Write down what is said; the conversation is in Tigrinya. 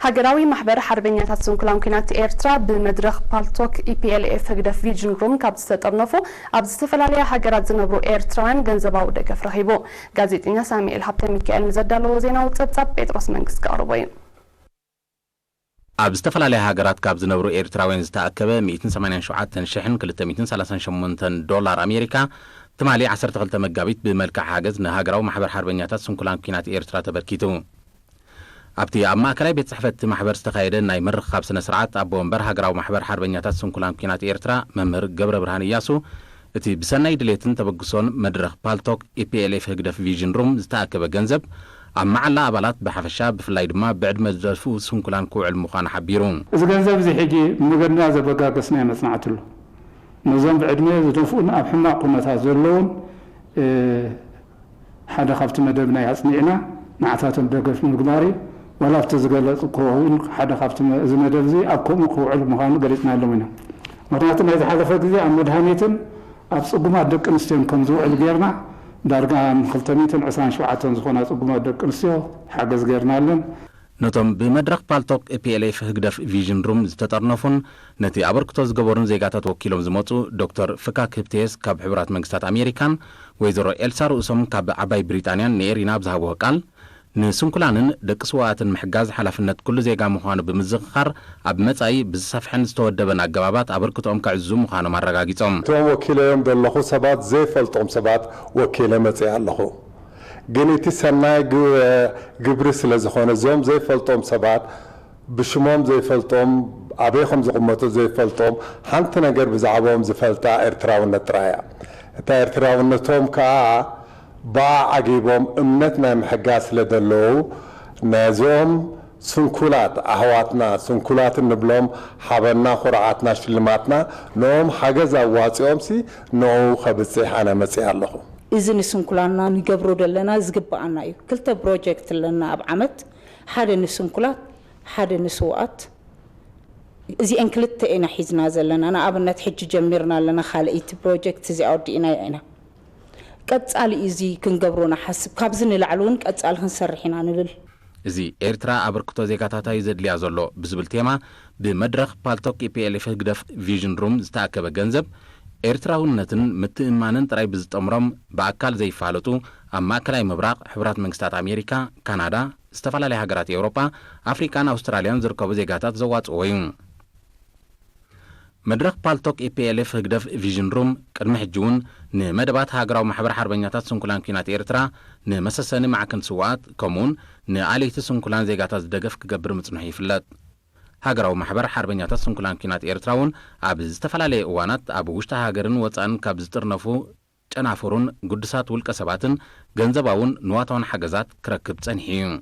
ሃገራዊ ማሕበር ሓርበኛታት ስንኩላን ኲናት ኤርትራ ብመድረኽ ፓልቶክ ኢፒኤልኤፍ ህግደፍ ቪዥን ሩም ካብ ዝተጠርነፉ ኣብ ዝተፈላለያ ሃገራት ዝነብሩ ኤርትራውያን ገንዘባዊ ደገፍ ረኺቡ። ጋዜጠኛ ሳሙኤል ሃብተ ሚካኤል ንዘዳለዎ ዜናዊ ጸብጻብ ጴጥሮስ መንግስት ክቕርቦ እዩ። ኣብ ዝተፈላለያ ሃገራት ካብ ዝነብሩ ኤርትራውያን ዝተኣከበ ሚእትን ሰማንያን ሸውዓተን ሽሕን ክልተ ሚእትን ሰላሳን ሸሞንተን ዶላር ኣሜሪካ ትማሊ ዓሰርተ ክልተ መጋቢት ብመልክዕ ሓገዝ ንሃገራዊ ማሕበር ሓርበኛታት ስንኩላን ኲናት ኤርትራ ተበርኪቱ። ኣብቲ ኣብ ማእከላይ ቤት ጽሕፈት እቲ ማሕበር ዝተኻየደ ናይ ምርኽኻብ ስነ ስርዓት ኣቦ ወንበር ሃገራዊ ማሕበር ሓርበኛታት ስንኩላን ኲናት ኤርትራ መምህር ገብረ ብርሃን እያሱ እቲ ብሰናይ ድሌትን ተበግሶን መድረኽ ፓልቶክ ኢፒኤልኤፍ ህግደፍ ቪዥን ሩም ዝተኣከበ ገንዘብ ኣብ መዓላ ኣባላት ብሓፈሻ ብፍላይ ድማ ብዕድመ ዝደፍኡ ስንኩላን ክውዕል ምዃኑ ሓቢሩ። እዚ ገንዘብ እዚ ሕጂ መገድና ዘበጋገስናዮ መጽናዕቲ ኣሎ። ነዞም ብዕድመ ዝደፍኡን ኣብ ሕማቕ ኩነታት ዘለውን ሓደ ካብቲ መደብና ኣጽኒዕና ንዓታቶም ደገፍ ንምግባር እዩ። ዋላ ኣብቲ ዝገለጽኩዎ እውን ሓደ ካብቲ መ- እዚ መደብ እዚ ኣብ ከምኡ ክውዕል ምዃኑ ገሊጽናሎም ኢና። ምኽንያቱ ናይ ዝሓለፈ ግዜ ኣብ መድሃኒትን ኣብ ጽጉማት ደቂ ኣንስትዮን ከም ዝውዕል ጌርና ዳርጋ ን ክልተ ሚእትን ዕስራን ሸውዓተን ዝኾና ጽጉማት ደቂ ኣንስትዮ ሓገዝ ጌርናለን። ነቶም ብመድረኽ ፓልቶክ ፒኤልኤፍ ህግደፍ ቪዥን ሩም ዝተጠርነፉን ነቲ ኣበርክቶ ዝገበሩን ዜጋታት ወኪሎም ዝመጹ ዶክተር ፍካክ ህብቴስ ካብ ሕቡራት መንግስታት ኣሜሪካን ወይዘሮ ኤልሳ ርእሶም ካብ ዓባይ ብሪጣንያን ንኤሪና ኣብ ዝሃብዎ ቃል፣ ንስንኩላንን ደቂ ስውኣትን ምሕጋዝ ሓላፍነት ኩሉ ዜጋ ምዃኑ ብምዝኽኻር፣ ኣብ መጻኢ ብዝሰፍሐን ዝተወደበን ኣገባባት ኣበርክቶኦም ከዕዝዙ ምዃኖም ኣረጋጊጾም። እቶም ወኪለዮም ዘለኹ ሰባት ዘይፈልጦም ሰባት ወኪለ መጽየ ኣለኹ። ግን እቲ ሰናይ ግ- ግብሪ ስለ ዝኾነ፣ እዞም ዘይፈልጦም ሰባት፣ ብሽሞም ዘይፈልጦም፣ ኣበይ ከም ዝቕመጡ ዘይፈልጦም፣ ሓንቲ ነገር ብዛዕባኦም ዝፈልጣ ኤርትራውነት ጥራይ እያ። እታ ኤርትራውነቶም ከኣ ብኣ ዓጊቦም እምነት ናይ ምሕጋዝ ስለ ዘለዉ፣ ነዞም ስንኩላት ኣሕዋትና፣ ስንኩላት እንብሎም ሓበንና፣ ኩርዓትና፣ ሽልማትና፣ ንኦም ሓገዝ ኣዋጺኦምሲ ንኡ ከብጽሕ ኣነ መጽየ ኣለኹ። እዚ ንስንኩላንና ንገብሮ ዘለና ዝግብኣና እዩ። ክልተ ፕሮጀክት ኣለና ኣብ ዓመት፣ ሓደ ንስንኩላት፣ ሓደ ንስውኣት። እዚአን ክልተ ኢና ሒዝና ዘለና። ንኣብነት ሕጂ ጀሚርና ኣለና ካልኣይቲ ፕሮጀክት፣ እዚኣ ወዲእናዮ ኢና። ቀጻሊ እዩ እዚ ክንገብሮ ንሓስብ። ካብዚ ንላዕሊ እውን ቀጻሊ ክንሰርሕ ኢና ንብል። እዚ ኤርትራ ኣበርክቶ ዜጋታታ እዩ ዘድልያ ዘሎ ብዝብል ቴማ ብመድረኽ ፓልቶክ ኢፒኤልኤፍ ህግደፍ ቪዥን ሩም ዝተኣከበ ገንዘብ ኤርትራውነትን ምትእምማንን ጥራይ ብዝጠምሮም ብኣካል ዘይፋለጡ ኣብ ማእከላይ ምብራቕ፣ ሕቡራት መንግስታት ኣሜሪካ፣ ካናዳ፣ ዝተፈላለያ ሃገራት ኤውሮጳ፣ ኣፍሪቃን ኣውስትራልያን ዝርከቡ ዜጋታት ዘዋጽእዎ እዩ። መድረኽ ፓልቶክ ኢፒኤልኤፍ ህግደፍ ቪዥን ሩም ቅድሚ ሕጂ እውን ንመደባት ሃገራዊ ማሕበር ሓርበኛታት ስንኩላን ኲናት ኤርትራ፣ ንመሰሰኒ ማዕከን ስውኣት ከምኡውን ንኣልይቲ ስንኩላን ዜጋታት ዝደገፍ ክገብር ምጽንሑ ይፍለጥ። ሃገራዊ ማሕበር ሓርበኛታት ስንኩላን ኲናት ኤርትራ እውን ኣብ ዝተፈላለየ እዋናት ኣብ ውሽጢ ሃገርን ወጻእን ካብ ዝጥርነፉ ጨናፍሩን ግዱሳት ውልቀ ሰባትን ገንዘባውን ንዋታውን ሓገዛት ክረክብ ጸኒሑ እዩ።